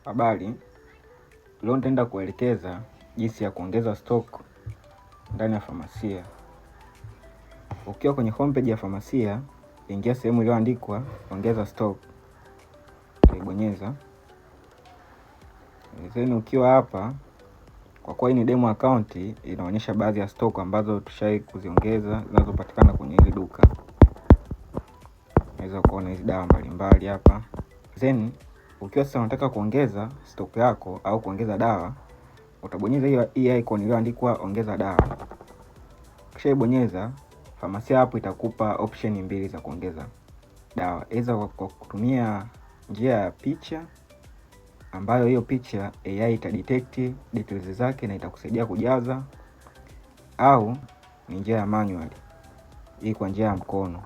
Habari, leo nitaenda kuelekeza jinsi ya kuongeza stock ndani ya famasia. Ukiwa kwenye homepage ya famasia, ingia sehemu iliyoandikwa ongeza stock, utaibonyeza. Then ukiwa hapa, kwa kuwa hii ni demo account, inaonyesha baadhi ya stock ambazo tushai kuziongeza zinazopatikana kwenye hili duka. Unaweza kuona hizi dawa mbalimbali hapa. Then ukiwa sasa unataka kuongeza stock yako au kuongeza dawa, utabonyeza hiyo hii icon iliyoandikwa ongeza dawa. Ukishaibonyeza, famasia hapo itakupa option mbili za kuongeza dawa, aidha kwa kutumia njia ya picha, ambayo hiyo picha AI itadetect details zake na itakusaidia kujaza, au ni njia ya manual, hii kwa njia ya mkono.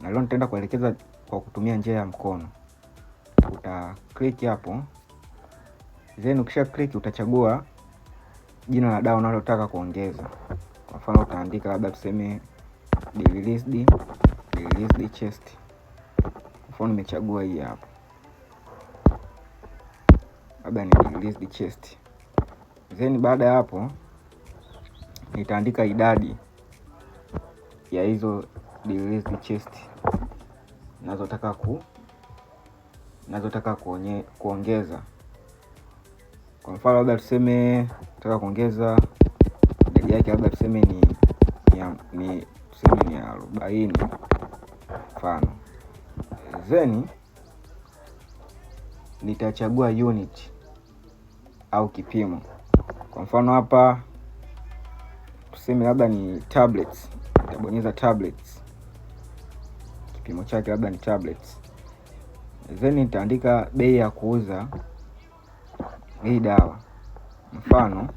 Na leo nitaenda kuelekeza kwa kutumia njia ya mkono. Uta click hapo, then ukisha click utachagua jina la dawa unalotaka kuongeza. Kwa mfano utaandika labda tuseme released chest. Kwa mfano nimechagua hii hapa, labda ni released chest. Then baada ya hapo nitaandika idadi ya hizo released chest nazotaka kuongeza. Kwa mfano labda tuseme nataka kuongeza idadi yake, labda tuseme ni tuseme ni 40 mfano, then nitachagua unit au kipimo. Kwa mfano hapa tuseme labda ni tablets, nitabonyeza tablets, kipimo chake labda ni tablets, then nitaandika bei ya kuuza hii dawa. Mfano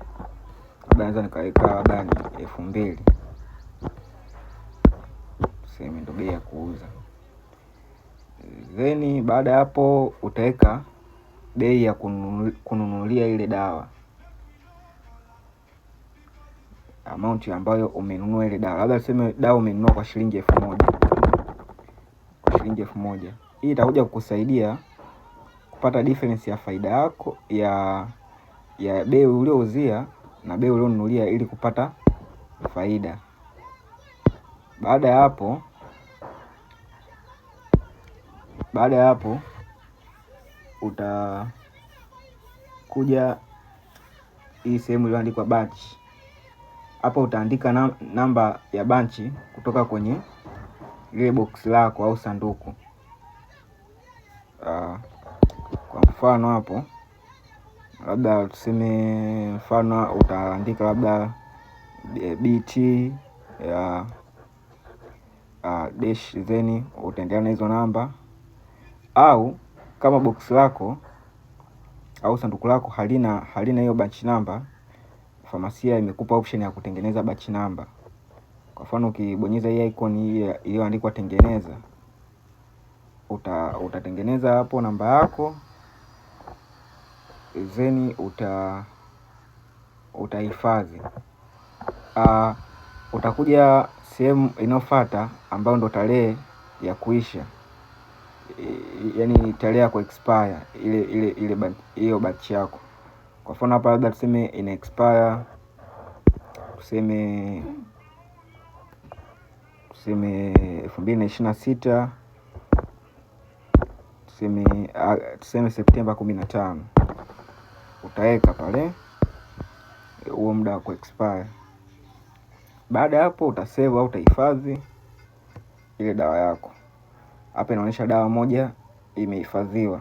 labda naweza nikaweka labda ni 2000, tuseme ndo bei ya kuuza. Then baada ya hapo utaweka bei ya kununulia ile dawa, amount ambayo umenunua ile dawa. Labda tuseme dawa umenunua kwa shilingi 1000, kwa shilingi 1000. Hii itakuja kukusaidia kupata difference ya faida yako ya bei uliouzia na bei ulionunulia ili kupata faida. Baada ya hapo utakuja hii sehemu iliyoandikwa batch. Hapo utaandika namba ya batch kutoka kwenye lile box lako au sanduku. Kwa mfano hapo labda tuseme mfano utaandika labda BT ya dash, then utaendelea na hizo namba, au kama box lako au sanduku lako halina hiyo batch number, famasia imekupa option ya kutengeneza batch number. Kwa mfano ukibonyeza hii icon hii iliyoandikwa tengeneza, utatengeneza hapo namba yako, then utahifadhi. Utakuja sehemu inayofuata ambayo ndo tarehe ya kuisha, yaani tarehe ya kuexpire ile hiyo batch yako. Kwa mfano hapa labda tuseme ina expire tuseme 2026, tuseme Septemba 15, utaweka pale huo muda wa kuexpire. Baada ya hapo utasave au utahifadhi ile dawa yako. Hapa inaonyesha dawa moja imehifadhiwa.